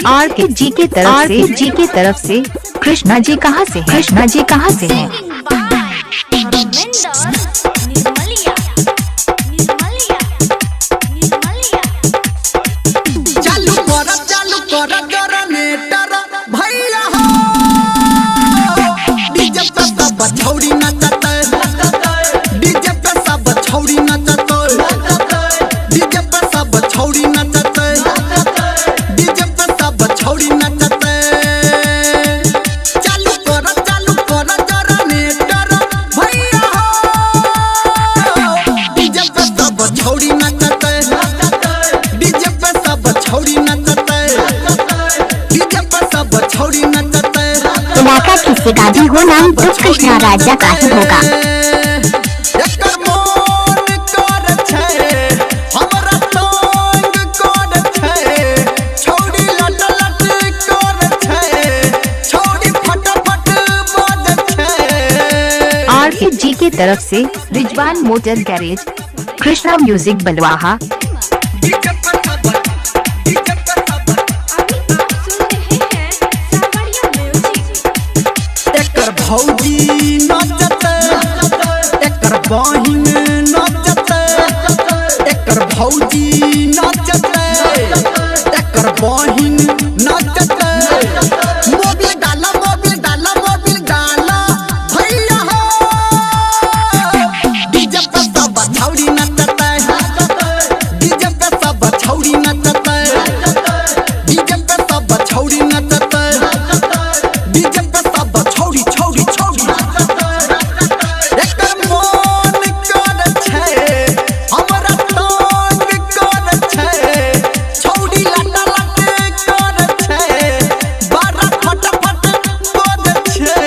आर के जी के तरफ से जी के तरफ से कृष्णा जी कहाँ से हैं? कृष्णा जी कहाँ से हैं? Singing by Dharmendra Nirmalia Nirmalia Nirmalia. चालू कर जनरेटर भैया हो। डीजे पे सब छौरी नचतै, डीजे पे सब छौरी नचतै, डीजे पे सब छौरी नचतै, डीजे पे सब छौरी नचतै। चालू कर जनरेटर भैया हो। डीजे पे सब छौरी नचतै, डीजे पे सब छौरी नचतै, डीजे पे सब छौरी नचतै। इलाका किसी का भी हो, नाम तो कृष्णा राजा का ही होगा। एकर मोन कर छै, हमरा तंग कर छै, छौरी लट लट कर छै, छौरी फटाफट बज छै। आर के जी के तरफ से Rizwan motor garage, Krishna music Balwaha. DJ पे सब, डीजे पे सब। अभी आप सुन रहे हैं सावरिया म्यूजिक। एकर भौजी नचतै, एकर बहिन नचतै, एकर भौजी नचतै, एकर बहिन नचतै। मोबिल डाला, मोबिल डाला, मोबिल डाला भैया हो। डीजे पे सब छौरी नचतै, डीजे पे सब छौरी नचतै, डीजे पे सब छौरी नचतै, डीजे पे सब छौरी छौरी छौरी। एकर मोन कर छै, हमरा तंग कर छै, छौरी लट लट कर छै, बड़ा फटाफट बज छै।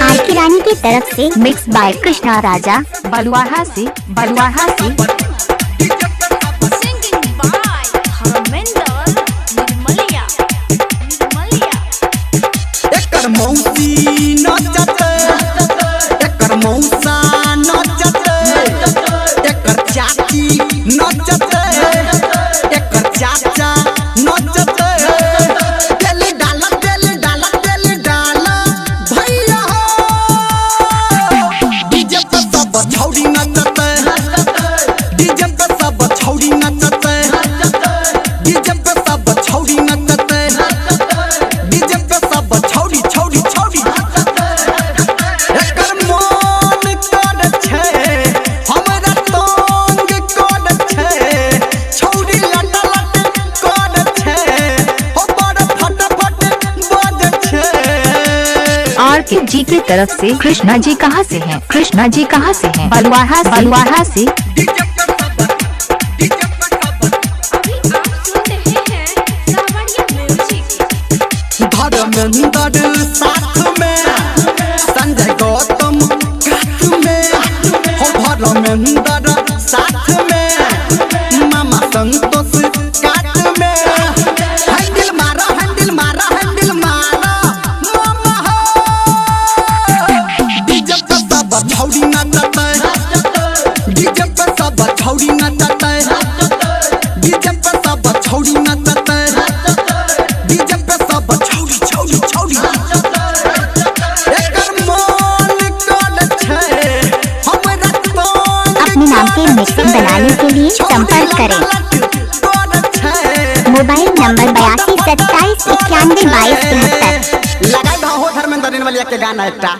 Are के रानी की तरफ से मिक्स बाय कृष्णा राजा बलवाहा से, बलवाहा से। Singing by Dharmendra Nirmalia Nirmalia. एकर मौसी नचतै, एकर मौसा नचतै, एकर चाची नचतै, एकर चाचा नचतै। तेल डाला, तेल डाला, तेल डाला भैया हो। डीजे पे सब छौरी नचतै, डीजे पे सब छौरी नचतै, डीजे पे सब छौरी नचतै, डीजे पे सब छौरी छौरी छौरी। एकर मोन कर छै, हमरा तंग कर छै, छौरी लट लट कर छै, हो बड़ फटाफट बज छै। आर के जी के तरफ से कृष्णा जी कहाँ से हैं? कृष्णा जी कहाँ से हैं? बलवाहा से, बलवाहा से। डीजे पे सब, डीजे पे सब। अभी आप सुन रहे हैं सावरिया म्यूजिक। धर्मेंद्र साथ में, संजय गौतम कात में, हो धर्मेंद्र साथ में, मामा संतोष कात में। हैंडल मारा, हैंडल मारा, हैंडल मारा मामा हो। डीजे पे सब छौरी नचतै, डीजे पे सब छौरी नचतै, डीजे पे सब छौरी नचतै, डीजे पे सब छौरी छौरी छौरी। एकर मोन कर छै, हमरा तंग अपने नाम के मिक्सिंग बनाने के लिए संपर्क करें। कर छै। Mobile number 82 27 91 22 73। लगाई हो धर्मेंद्र निर्मलिया के गाना एकटा।